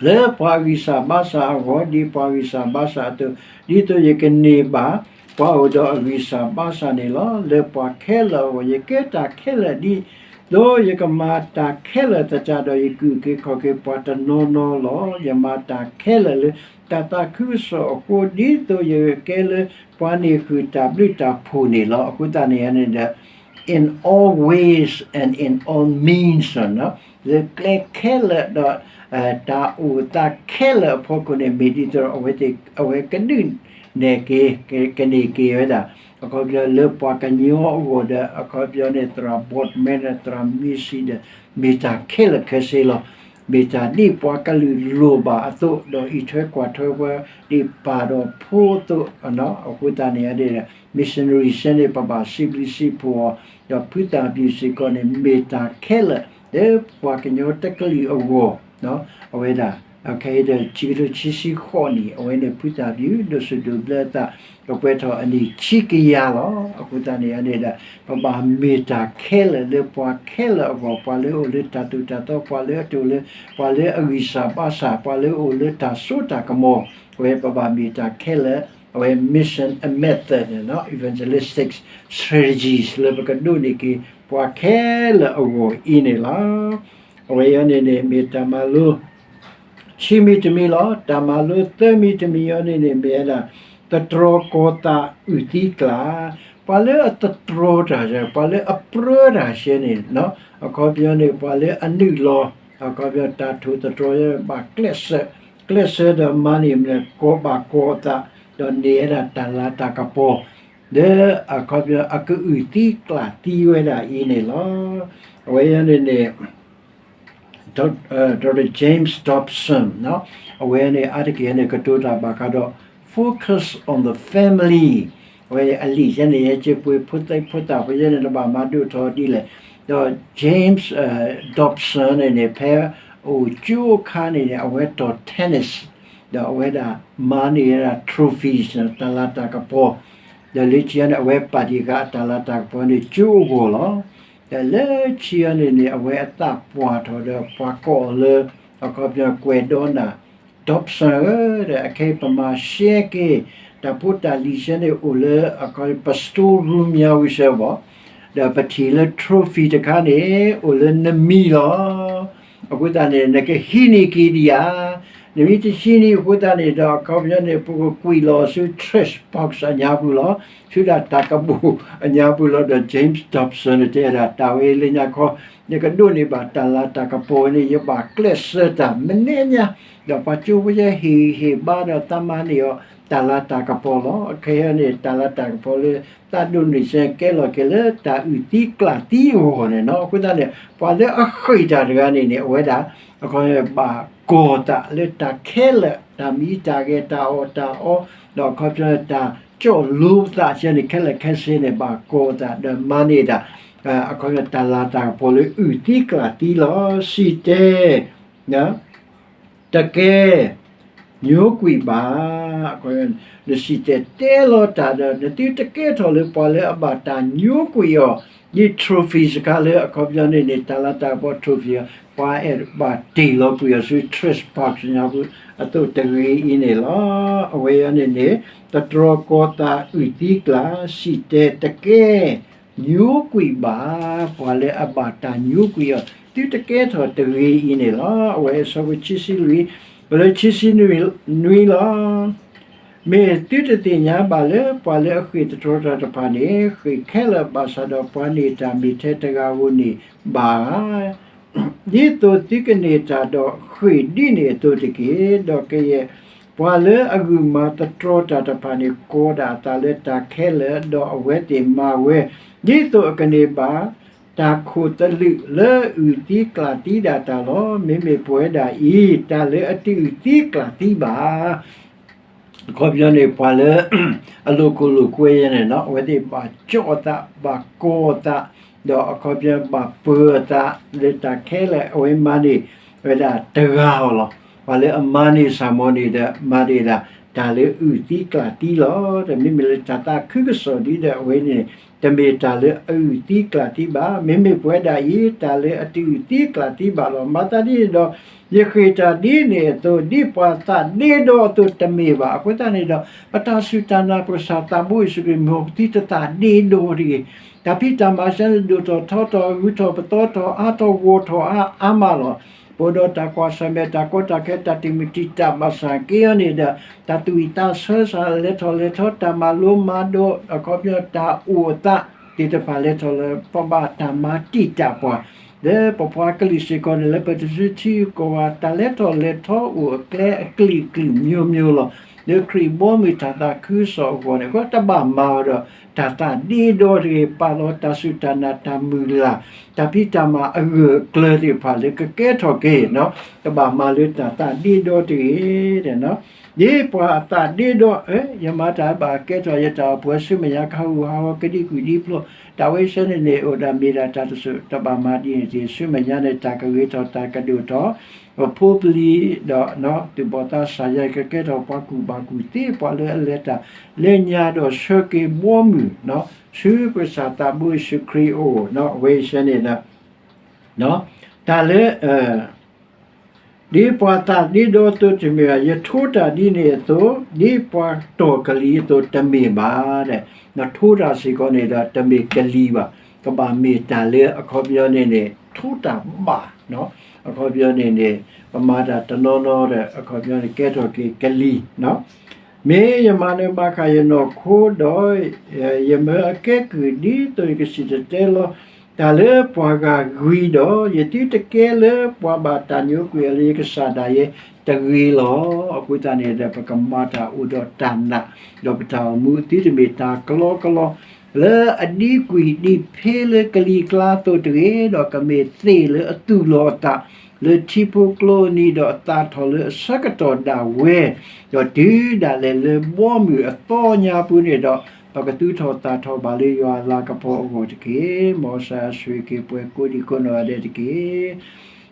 လၢပှၤအဂံၢ်စၢ်ဘါစၢ်အဂီၢ်, ဒ်ပှၤအဂံၢ်စၢ်ဘါစၢ်အသိး, ဒ်သိးယကန့ၢ်ဘၣ်ပှၤအိၣ်ဒီးအဂံၢ်စၢ်ဘါစၢ်န့ၣ်လီၤ. လၢပှၤခဲလၢာ်အဂီၢ် ယကဲတၢ်ခဲလၢာ်, ဒ်သိးယကမၤတၢ်ခဲလၢာ်သတးဒီး ယကအုၣ်က့ၤခီၣ်က့ၤပှၤတနီၤနီၤလီၤ. ယမၤတၢ်ခဲလၢာ်လၢတၢ်သးခုကစီၣ်အဃိ, ဒ်သိးယကကဲလၢပှၤန့ၢ်ဃုာ်တၢ်ဘျုးတၢ်ဖှိၣ်န့ၣ်လီၤ. အဃိသတးန့ၣ်န့ၣ်ဒီး in all ways and in all means လၢကျဲခဲလၢာ်ဒီး တၢ်အိၣ်သးခဲလၢာ်အဖီခိၣ်န့ၣ် မ့ၢ်ဒ်သိး အဝဲကဒုးနဲၣ်က့ၤ ကန့ၢ်က့ၤဝဲဒၣ် အခီပညီလၢပှၤကညီအဂီၢ်ဒီး အခီပညီန့ၣ် သရၣ် Boardman ဒီး သရၣ် Macy ဒီး မ့ၢ်တၢ်ခဲလၢာ်ခဲဆ့လီၤ. မ့ၢ်တၢ်ဒ်ပှၤကလုာ်လိၣ်ဘၣ်အသိး ဒီးအံးထွဲကွၢ်ထွဲဝဲ ဒ်ပၢ်ဒီးဖိအသိး, အဃိသတးန့ၣ် missionary စ့ၢ်န့ၣ် ပဘၣ်စံးဘျုးစံးဖှိၣ်အီၤ, ဒီးဖုသၣ်ဘံၣ်စ့ၢ်ကီးန့ၣ် မ့ၢ်တၢ်ခဲလၢာ် လၢပှၤကညီတကလုာ်အဂီၢ်, အဝဲဒၣ် ခဲအံၤဒီး ခံကထိခံဆံဃိးနံၣ် အဝဲန့ၣ်ဖုသၣ်ဘံၣ် ဒိၣ်စိဒိၣ်ဘျၢအသး ကပှဲၤထီၣ်အနံၣ်ခံကယၤလီၤ. အဃိသတးန့ၣ်န့ၣ်ဒီး ပဘၣ်မ့ၢ်တၢ်ခဲလၢာ်လၢပှၤခဲလၢာ်အဂီၢ်, ပှၤလၢအအိၣ်လၢတၢ်သိၣ်တၢ်သီ, ပှၤလၢအတအိၣ်လၢ ပှၤလၢအဂံၢ်စၢ်ဘါစၢ်, ပှၤလၢအအိၣ်လၢတၢ်စိတၢ်ကမီၤ, အဝဲပဘၣ်မ့ၢ်တၢ်ခဲလၢာ်, အဝဲ mission method န့ၣ် evangelistic strategies လၢပကဒိးန့ၢ်က့ၤ ပှၤခဲလၢာ်အဂီၢ်အံၤန့ၣ်လီၤ. အဝဲအံၤန့ၣ်န့ၣ် မ့ၢ်တၢ်မၤလိ ခံမံၤတမံၤလီၤ. တၢ်မၤလိသၢမံၤတမံၤအံၤန့ၣ်န့ၣ် မ့ၢ်ဝဲဒၣ် သတြီၤကီၤသးအုၣ်သံကျၣ်, ပှၤလၢအသတြီၤတၢ်စ့ၢ်, ပှၤလၢအပြၢတၢ်စ့ၢ်န့ၣ်, အခီပညီန့ၣ် ပှၤလၢအနုာ်လီၤ, အခီပညီတၢ်ထိၣ်သတြီၤ ဘၣ်ကျဲးစၢး, ကျဲးစၢးဒီးမၤန့ၢ်မနုၤ ကီးဘၣ်ကီၤအသး, ဒီးန့ၢ်ဝဲဒၣ်တၢ်လၤတၢ်ကပီၤ လၢအခီပညီအကအုၣ်သံကျၣ်သံဝဲဒၣ်အံၤန့ၣ်လီၤ. အဝဲအံၤန့ၣ်န့ၣ် Doctor James Dobson အဝဲန့ၣ် အါတက့ၢ်န့ၣ် ကတိၤတၢ်ဘၣ်ဃးဒီး Focus on the Family အဝဲအလံာ်ယဲန့ၣ် ယဲက့ၤပှ့ၤဖိသၣ်ဖိသၣ်ဖိယဲန့ၣ် တဘၣ်မၤဒိၣ်ထီၣ်ဒ်လဲၣ်. ဒီး James Dobson န့ၣ်န့ၣ် ဖဲအိၣ်ကၠိအခါန့ၣ်န့ၣ် အဝဲတီၢ် tennis ဒီးအဝဲဒၣ်မၤန့ၢ်ဝဲဒၣ် trophies တၢ်လၤတၢ်ကပီၤ, ဒီးလၢခံန့ၣ် အဝဲပာ်တံၢ်ဃာ်အတၢ်လၤတၢ်ကပီၤန့ၣ် ကၠိအဂီၢ်လီၤ. ဒီးလၢခံန့ၣ်န့ၣ် အဝဲအသးပှၢ်ထီၣ်ဒီးပှၤကိးအီၤလၢ အခီပညီကွဲးဒီးနၤ Dobson ဧၢ, ဒီးအခဲအံၤပမၤရှဲက့ၤ တၢ်ဖိတၢ်လံၤစ့ၢ်န့ၣ် အိၣ်လၢအခီပညီ ပ store room ညါဝံၤစ့ၢ်ဘၣ်, ဒီးပထံၣ်လၢ trophy တခါန့ၣ် အိၣ်လၢနမံၤလီၤ. အဃိသတးန့ၣ် နကဟံးန့ၢ်က့ၤဒံးဧါ. နမ့ၢ်တဟံးန့ၢ်အဃိသတးန့ၣ်ဒီး အခီပညီန့ၣ် ပကကွံာ်လီၤဆူ trash box အညါပူၤလီၤ, ဆူဒၣ်တၢ်ကဘူၣ်အညါပူၤလီၤ. ဒီး James Dobson န့ၣ် တဲဝဲဒၣ် တၢ်ဝဲလၢညါခီ ယကဒိးန့ၢ်ဘၣ်တၢ်လၤတၢ်ကပီၤဝဲန့ၣ် ယဘၣ်ကျဲးစၢးတၢ်မနုၤညါ, ဒီးပှၤကၠိဖိယဲဟ့ၣ်ဂံၢ်ဟ့ၣ်ဘါဒီးသးမၤန့ၢ်အီၤ တၢ်လၤတၢ်ကပီၤလီၤ. ခဲအံၤန့ၣ် တၢ်လၤတၢ်ကပီၤလၢ သးဒိၣ်န့ၢ်စ့ၢ်ကဲလီၤက့ၤလၢတၢ်အုၣ်သံကျၣ်သံအဂီၢ်န့ၣ်လီၤ. အဃိသတးန့ၣ် ပှၤလၢအဃ့ၢ်တၢ်တဂၤန့ၣ်န့ၣ် အဝဲဒၣ် အခီပညီဘၣ်ကီၤသးလၢတၢ်ခဲလၢာ် တၢ်မံတၢ်ဂဲၤ တၢ်အီၣ်တၢ်အီ, ဒီးအခီပညီတၢ်ကၠီၣ်လိပသးစ့ၢ်န့ၣ် ခဲလၢာ်ခဲဆ့န့ၣ် ဘၣ်ကီၤသးဒီးမၤန့ၢ်ဒၣ် အခီပညီတၢ်လၤတၢ်ကပီၤလၢအုၣ်သံကျၣ်သံလီၤ. စံၣ်တဲၤ တကဲ ညိကွံာ်ဘၣ်. နစံၣ်တဲၤတဲလီၤတၢ်ဒီး နသုတကဲထီၣ်လၢပှၤလၢအဘၣ်တၢ်ညိကွံာ်အီၤ, ဒ် trophy တခါလၢအခီပညီန့ၣ်န့ၣ် တၢ်လၤတၢ်ကပီၤ trophy အီၤ ပှၤအဲၣ်ဘၣ်တ့ၢ်လီၤကွံာ်အီၤဆူ trash box ညါပူၤအသိးတဂ့ၤအံၤန့ၣ်လီၤ. အဝဲအံၤန့ၣ်န့ၣ် တတြီၢ်ကီၢ်သးအုၣ်သံကျါ, စံၣ်တဲၤတကဲ ညိကွံာ်ဘၣ် ပှၤလၢအဘၣ်တၢ်ညိကွံာ်အီၤ, သုတကဲထီၣ်တဂ့ၤအံၤန့ၣ်လီၤ. အဝဲအဆၢဖိခံဆံလွံၢ်, လၢခံဆံနွံလီၤ. မ့ၢ်သုတသ့ၣ်ညါဘၣ်လၢ ပှၤလၢအဃ့ၢ်သတြီတၢ်တဖၣ်န့ၣ် ဃ့ၢ်ခဲလၢာ်ဘၣ်ဆၣ်ဒီး ပှၤန့ၢ်တၢ်မ့ၢ်ထဲတဂၤဧိၤန့ၣ်ဘၣ် ဒ်သိးသုကန့ၢ်တၢ်ဒီးဃ့ၢ်ဒ်န့ၣ်အသိးတက့ၢ်. ဒီးကယဲၢ်ပှၤလၢအဂုာ်မၤသတြီတၢ်တဖၣ်န့ၣ် ကီဒၣ်အသးလၢတၢ်ခဲလၢာ်, ဒီးအဝဲသ့ၣ်မၤဝဲ ဒ်သိးအကန့ၢ်ဘၣ် တၢ်ခိၣ်သလုးလၢအုၣ်သံကျၣ်သံဒၣ်တၢ်လီၤ. မ့မ့ၢ်ပဝဲဒၣ်အံၤ တၢ်လၢအတအုၣ်သံကျၣ်သံဘၣ် အခီပညီန့ၣ် ပှၤလၢ အလိာ်ခိၣ်လိာ်ကွဲယဲန့ၣ် အဝဲသ့ၣ်ဘၣ်ကၠီၣ်အသး, ဘၣ်ကီအသး, ဒီးအခီပညီဘၣ်ပၢၤအသး လၢတၢ်ခဲလၢာ် အဝဲမၤန့ၢ်ဝဲဒၣ်တဂၤဧိၤလီၤ. ပှၤလၢအမၤန့ၢ်စၢ်မီၤန့ၣ်ဒီး မၤဒၣ်ဒၣ် တၢ်လၢအုၣ်သံကျၣ်သံလီၤ. ဒီးမ့မ့ၢ်လၢတၢ်သးခုကစီၣ်ဒ်ဒီး အဝဲန့ၣ် တမ့ၢ်တၢ်လၢအအုၣ်သံကျၣ်သံဘၣ်. မ့မ့ၢ်ပဝဲဒၣ်အံၤ တၢ်လၢအတအုၣ်သံကျၣ်သံဘၣ်လီၤ. မၤသးဒ်န့ၣ်ဒီး ယဃ့ၢ်တၢ်ဒ်န့ၣ်အသိး ဒ်ပှၤသးဒ့ဒီအသိးတမ့ၢ်ဘၣ်. အဃိသတးန့ၣ်ဒီး ပတၢ်စူၢ်တၢ်နာ် ပကစၢ်သးဘိယ့ၣ်ၡူးခရံာ် မ်ပသုတသးဒ့ဒီတဂ့ၤ. တၢ်ဖံးတၢ်မၤစဲန့ၣ် ဒိၣ်ထီၣ်ထီထီၣ် ဂုၤထီၣ်ပသီထီၣ် အါထီၣ်ဂီၢ်ထီၣ်အါ အါမးလီၤ. ပအိၣ်ဒီးတၢ်ကွၢ်ဆၢၣ်မဲာ် တၢ်ကီတၢ်ခဲ တၢ်တံာ်မုၢ်တံာ်တာ်ဘၣ်ဆၣ်က့အီၤန့ၣ်ဒီး တၢ်သူၣ်ဝံၣ်သးဆၢစ့ၢ် လဲၤထီၣ်လဲၤထီ တၢ်မၤလိမၤဒိး အခီပညီတၢ်အိၣ်အသးသ့ၣ်တဖၣ်လဲၤထီၣ်လၢ ပဘၣ်တၢ်မၤတံာ်တာ်ပှၤ လၢပပှၤကလုာ်စ့ၢ်ကီးန့ၣ် လၢပတစုထံကီၢ်ဘၣ် တၢ်လဲၤထီၣ်လဲၤထီအိၣ်အကျဲအကလုာ်ကလုာ်မျိုးမျိုးလီၤ. လၢခရံာ်ဘီမုၢ်တၢ်သးခုကစီၣ်အဂီၢ်န့ၣ် အဃိတဘၣ်မၤအီၤဒီး တၢ်သးဒ့ဒီတဂ့ၤ ပာ်လီၤတၢ်စူၢ်တၢ်နာ်တၢ်မုၢ်လၢ် တၢ်ဖံးတၢ်မၤအဂၢၢ်အကျၢၤသ့ၣ်တဖၣ်လၢကကဲထီၣ်က့ၤ တဘၣ်မၤလၢတၢ်သးဒ့ဒီတဂ့ၤ ဒ်ပှၤအသးဒ့ဒီ ယမၤတၢ်ဘၣ်ကဲထီၣ်ယတၢ်အိၣ်ပှဲၤဆူမဲာ်ညါ ကဟးဂူာ်ဟးဂီၤ ကဒံကွံာ်ဒံဖျိ တၢ်ဝဲဆၢန့ၣ်န့ၣ် အိၣ်ဒၣ်မ့ၢ်ဒၣ်တၢ်တစိၢ် တဘၣ်မၤဒ်န့ၣ်တဂ့ၤ ဆူမဲာ်ညါန့ၣ် တၢ်ကဂ့ၤထီၣ်တၢ်ကဒိၣ်ထီၣ် ပဖိပလံၤဒီး သူၣ်ဘီၣ်သးစၢ်ယဲၢ် ကကဲထီၣ်ပှၤကူၣ်ဘၣ်ကူၣ်သ့ ပှၤလၢအလဲၤတၢ်လၢညါဒီးဆၢက့ၤဘီမုၢ် ဆူပကစၢ်သးဘိယ့ၣ်ၡူးခရံာ်အအိၣ် အဝဲဆၢန့ၣ်ဒီး တၢ်လၢ ဒ်ပှၤသးဒ့ဒီအသိးတမ့ၢ်ဘၣ်, ယထိတၢ်ဒ်န့ၣ်အသိး, ဒ်ပှၤတီၢ်ကလံၤအသိးတမ့ၢ်ဘၣ်. နထိတၢ်စ့ၢ်ကီးန့ၣ်ဒီး တမ့ၢ်ကလံၤဘၣ်. ကဘၣ်မ့ၢ်တၢ်လၢအခီပညီန့ၣ်န့ၣ် ထိတၢ်ဘၣ်, အခီပညီန့ၣ်န့ၣ် ပမၤတၢ်တနီၤနီၤဒီး အခီပညီန့ၣ် ကဲထီၣ်က့ၤကလံၤ မ့ၢ်ယမၤနၢၤဘၣ်ဃးယနီၢ်ခိဒီး ယမၢအကဲကုၢ် ဒ်သိးယကစံၣ်တဲၤတဲလီၤ တၢ်လၢပှၤဂၤဂံၤဒီး ယသုတကဲလၢပှၤဘၣ်တၢ်ညိကွံာ်အီၤလၢယကစၢ်ဒၣ်ယဲတဂ့ၤလီၤ. အဃိသတးန့ၣ်ဒီး ပကမၤတၢ်အိၣ်ဒီးတၢ်နာ်, ဒီးပတၢ်အိၣ်မူသုတမ့ၢ်တၢ်ကလီကလီ လၢအဒံကွံာ်ဒံဖ့လၢကလံၤကျါအသိးတဂ့ၤ, ဒီးကမ့ၢ်သ့ၣ်လၢအသူၣ်လီၤအသး လၢထံဖိကျိအနံၤ ဒီးအသးထီၣ်လၢအဆၢကတီၢ်ဒၣ်ဝဲ, ဒီးတုၤဒၣ်လဲာ်လၢဘီမုၢ်အသီညါပူၤန့ၣ်ဒီး ပကသူၣ်ထီၣ်သးထီၣ်ဘၣ်လၢယွၤအလၤကပီၤအဂီၢ်တက့ၢ်. မ်ကစၢ်ယွၤဆိၣ်ဂ့ၤက့ၤပှၤကိးဒံကိးနီၢ်ဂၤဒဲးတက့ၢ်.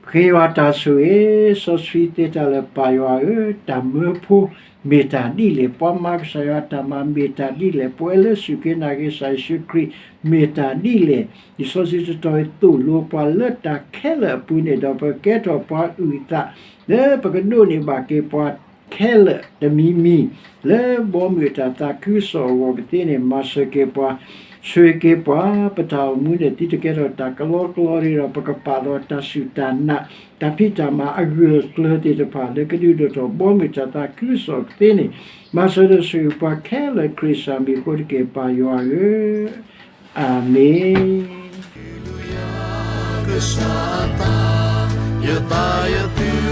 ဃ့ယွၤတၢ်ဆိၣ်ဂ့ၤ စီဆှံသ့တၢ်လၢပၢ်ယွၤဧၢ, တၢ်မၢဖိမ့ၢ်တၢ်ဒ်လဲၣ်, ပှၤမၤကစၢ်ယွၤတၢ်မၤမ့ၢ်တၢ်ဒ်လဲၣ်, ပဝဲလၢစူၢ်က့ၤနာ်က့ၤကစၢ်ယ့ၣ်ၡူးခရံာ်မ့ၢ်တၢ်ဒ်လဲၣ်, လံာ်စီဆှံတတီၤအံၤသိၣ်လိပှၤလၢတၢ်ခဲလၢာ်အပူၤန့ၣ်ဒီး ပကဲထီၣ်ပှၤအုၣ်အသး လၢပကဒိးန့ၢ်ဘၣ်က့ၤပှၤခဲလၢာ်တမံၤမံၤ လၢဘီမုၢ်အတၢ်သးခုကစီၣ်အဂီၢ်ကသ့န့ၣ် မၤစၢၤက့ၤပှၤ, ဆိၣ်ဂ့ၤက့ၤပှၤ, ပတၢ်အိၣ်မူန့ၣ် သုတကဲထီၣ်တၢ်ကလီကလီတဂ့ၤဒီး ပကပာ်လီၤတၢ်စူၢ်တၢ်နာ်, တၢ်ဖံးတၢ်မၤအဂၢၢ်အကျၢၤသ့ၣ်တဖၣ် လၢကဒုးဒိၣ်ထီၣ်ဘီမုၢ်တၢ်သးခုကစီၣ်ကသ့န့ၣ်, မၤစၢၤဒီးဆိၣ်ဂ့ၤပှၤခဲလၢာ် ခရံာ်စၢ်မံၤအဃိတက့ၢ် ပၢ်ယွၤဧၢ, အၤမ့ၣ်.